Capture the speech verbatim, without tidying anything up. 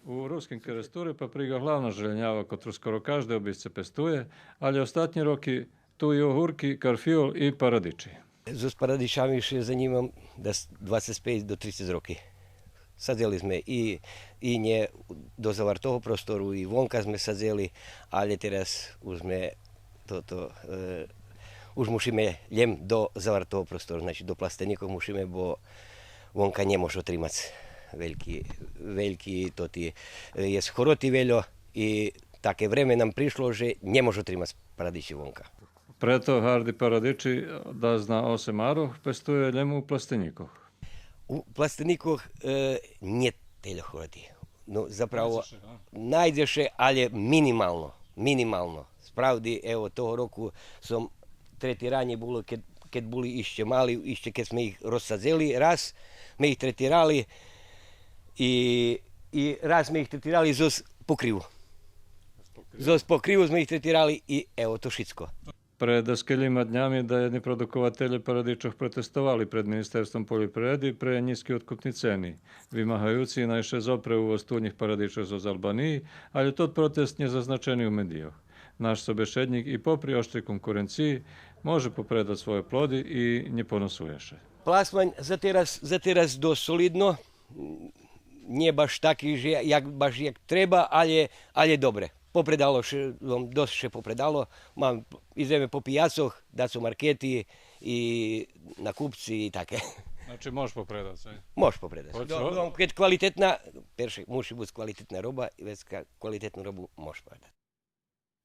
У Руским Керестуре паприґа главна желєнява, котру скоро кажде обисце пестує, алє остатнї роки ту и огурки, карфиол и парадичи. Зоз парадичами ше занїмам дас двацец пейц до трицец роки. Садзели зме и, и нє до завартого простору, и вонка зме садзели, алє тераз уж зме тото, е, уж мушиме лєм до завартого простору, значи до пластенїкох мушиме, бо вонка нє мож отримац вельки, вельки тоти, е, єст хороти вельо и таке време нам пришло же нє мож отримац парадичи вонка. Прето гарди парадичи дас на осем арох пестує лєм у пластенїкох. У пластенїкох, е, нє тельо хороти. Но, заправо, найдзе ше, а? Найдзе ше, алє минимално, минимално. Справди, ево, того року сом третираня було, кед, кед були ище мали, ище кед зме их розсадзели, раз зме их третирали и, и раз зме их третирали зоз покриву. Зоз покриву зме их третирали и ево то шицко. Пред даскелїма днями даєдни продукователє парадичох протестовали пред Министерством польопривреди пре нїзки откупни цени, вимагаюци най ше зопре увоз тунїх парадичох зоз Албаниї, алє тот протест нє зазначени у медийох. Наш собешеднїк и попри оштрей конкуренциї може попредац свойо плоди и нє поносує ше. Пласман за тераз, за тераз досц солидно, нє баш таки же як, баш як треба, алє, алє добре. Попредало ше, ом, досц ше попредало. Мам, идземе по пияцох, дацо маркети и накупци и таке. Значи, мож попредац, е? Мож попредац. Хоч... До, до, кед квалитетна, перше, муши буц квалитетна роба и вецка квалитетну робу мож предац.